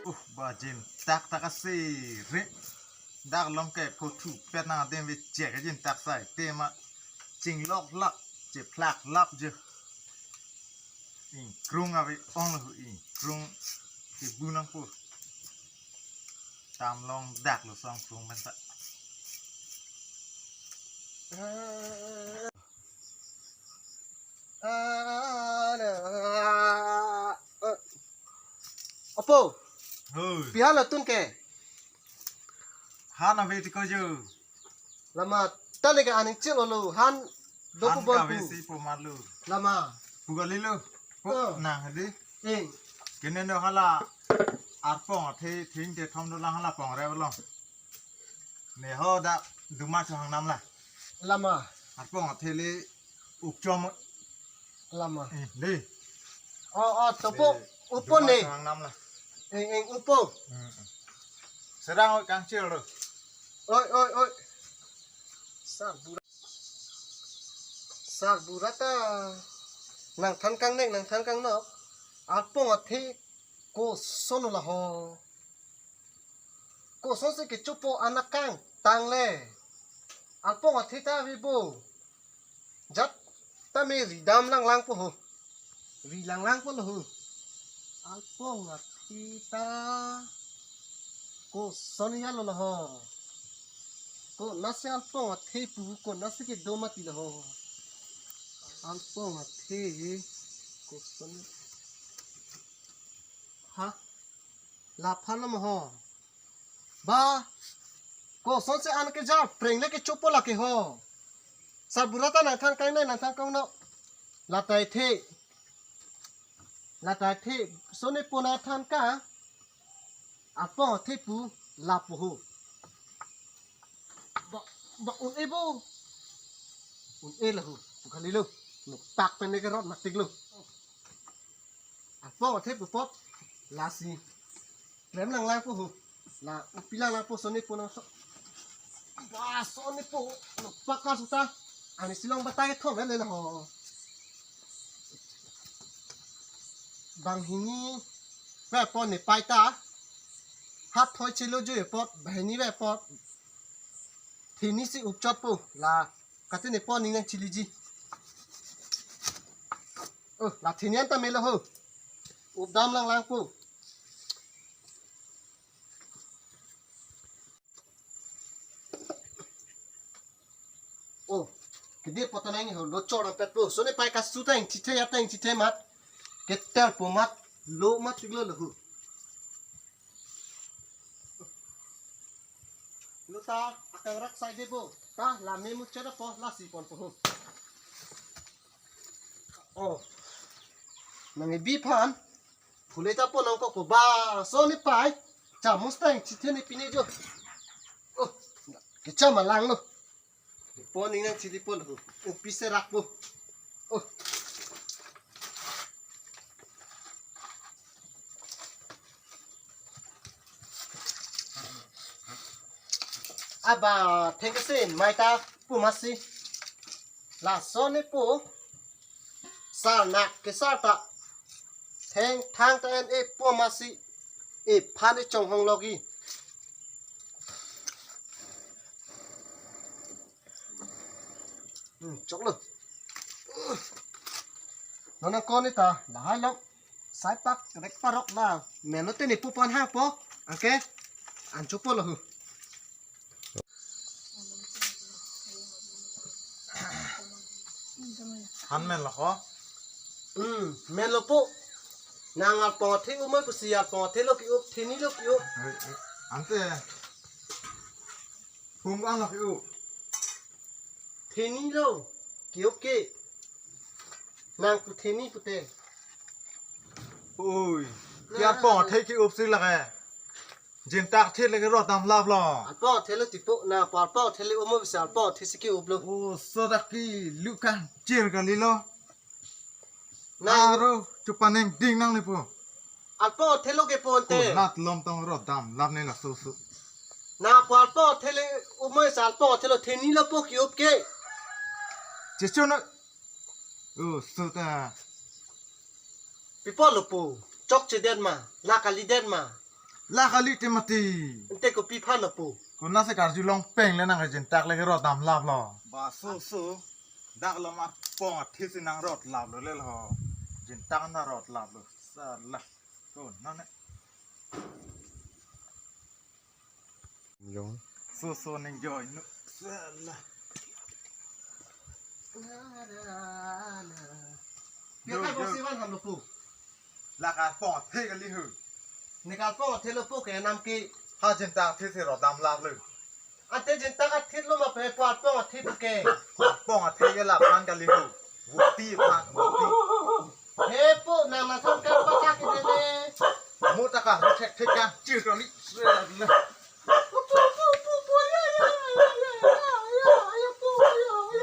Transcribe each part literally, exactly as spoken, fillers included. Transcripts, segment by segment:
Uh, ba jin tak tak asi re. Dak lom ke photo pet nang adim ve chek jin tak sai tema chinglok lap, cheplak lap je. Ingkrung ave ong lo ingkrung ke bunang po. Tam long dak lo song krung menta. Apo, Hoi. Pi han lo tun ke? Han ave ti ko jo. Lama tale ke aning chil lo han do Han pu bon ka pu. Ave si po mar lo. Lama. Pu kali lo. Pu Oh. Nang hadi. Ing. Kene no hala arpong athe thing te thom do lang hala pong re lo. Ne ho da duma cho hang nam la. Lama. Arpong athe le ukchom. Lama. Eh, de. Oh, oh, topo. De, upo duma ne. Cho hang nam la. Ing, ing, upo. Hmm, hmm. Serang oi kang chil lo. Oi, oi, oi. Sarbura. Sarbura ta. Nang than kang nek, nang than kang nok. Arpong athe koson lo ho. Koson si kechopo anak kang tang le. Arpong athe ta ave bo. Jat ta me ridam lang lang po ho. Ri lang lang po lo ho. Arpong athe ta. Koson ya lo lo ho. Konat si arpong athe pu, konat si kedo mati lo ho. Arpong athe. Koson. Ha? Laphan lo mo ho. Ba. Koson si an ke ja, preng le kechopo lake ho. Sarbura ta nang than kang nai, nang than kang no. Latai the. Latai the. Sone po nang than kang. Arpong athe pu lapo ho. Ba, ba un-e bo. Un-e lo ho. Pu kali lo. Nopak pen ne ke rot matik lo. Arpong athe pu apot lasi klem lang lang po ho. La upi lang lang po sone po nang so. Ba sone po nopak ka suta. Ani silong batai thom le lo ho. Banghini ve apot ne pai ta. Hat thoi chelo jo apot banghini ve apot. Theni si upchot po la. Kate ne po ning nang chiliji. Oh, la theni an ta melo ho. Updam lang lang po. Oh, kede po ta nang ho lo chor pet po. Sone pai kasu ta ingchithe ya ta ingchithe mat. Keter po mat lo mat tik lo lo ho. Lo ta akang rak sai de bo. Ta la me mu chera po lasi pon po ho. Oh. Nang e bi phan. Phule ta pon nang ko ko ba. Sone pai. Chamus ta ingchithe ne pine jo. Oh. Kecham alang lo. Pon ning nang chili pon ho. Upi serak po. Oh. Aba, thank you sin, mai ta pu masi. Lason ne po. Sar nak ke sar ta. Thengthang ta en-e po masi. Ephan e chonghong logi. Hmm, choklo. Nona koni ta lahai lok. Sai pak rek parok la. Meno te ne pu pon ha po. Anke. Ancho po lo hu. Han men lo ko? Hmm, men lo po. Nang arpong athe umoi pusi arpong athe lo ki-up, theni lo ki-up. Eh, eh, ante. Pum an lo ki-up. Theni lo ki-up ke. Nang pu theni pute. Oi. Ki arpong athe ki-up si lake. Jin tak thit lake rot dam lap lo. Arpong athe lo tipo na pa arpong athe le umoi pusi arpong athe si ki-up lo. O so dak ke lukan chir kali lo. Na aro chupaneng ding nang le po. Arpong athe lo ke ponte. Ko nat lom tong rot dam lap ne laso so. Na pa arpong athe le umoi sa arpong athe lo theni lo po ki-up ke. Checho na. O so ta. Pi apotlo po? Chokchedet ma? La kalidet ma? La kali te mati. Ante kopi aphanlo po? Konatsi karjulong pen le nang jintak le rot damlaplo. Ba so so. Dak lo ma arpong athe si nang rot laplo le lo. Jintak na rot laplo. Sala. Ko nane. Jong. So so ning joi nu. Sala. Yo, yo. Pi akai bongsi van hamlo po? La ka arpong athe kali ho. Ne ka arpong athelo po ke nam ke. Ha jintak athe si rot damlaplo. Ante jintak athelo ma pe po arpong athe po ke. Arpong athe ke laphan kali ho. Vuti aphan, vuti. He po, nang nangthan kang paka kedele. Mo ta ka thek thek kang chir kali.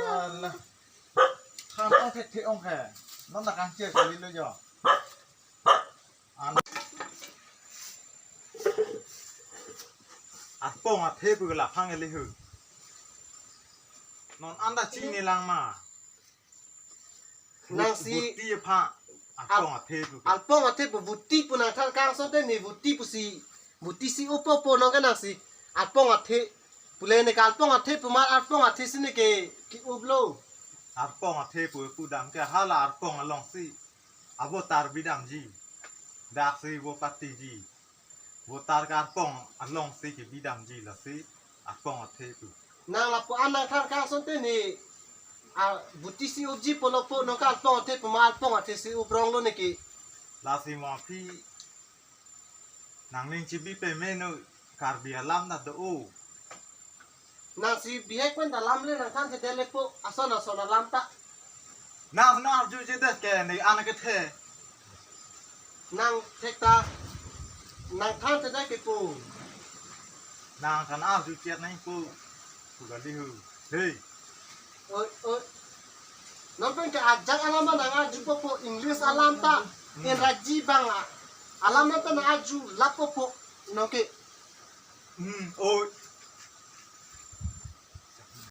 Alah. Kang ong thek thek ong he. Non ta kang chir kali lo jo. An. Arpong athe pu laphan kali ho. Non anta chini lang ma. Nangsi vuti aphan arpong athe pu. Arpong athe pu vuti pu nangthan kang asonte ne vuti pusi. Vuti si upo po nang ke nangsi. Arpong athe. Pule ne ka arpong athe pu ma arpong athe si ne ke ki-uplo. Arpong athe pu pudam ke hala arpong alongsi. Avotar bidamji. Daksi vo patiji. Votar ke arpong alongsi kebidamji lasi arpong athe pu. Nang lapu-an nangthan kang asonte ne. A, vuti si upji pulo po nang ka arpong athe pu ma arpong athe si upronglo ne ke. Lasi mo aphi nangning chibi peme no Karbi alam na do o. Nangsi bihek pen ta lam le nangthan thedet le po ason ason alam ta. Nang nang arjujedet ke ne an kethe. Nang thek ta nangthan thedet ke po. Nang kan arjujet nang po. Pu kali ho. Hei. Oi, oi. Nang pen ke ajak alam nang arjupo po English alam ta. Hmm. Ingraji bang a. Alam ta nang arjulappo po. Nang ke. Hmm, oi.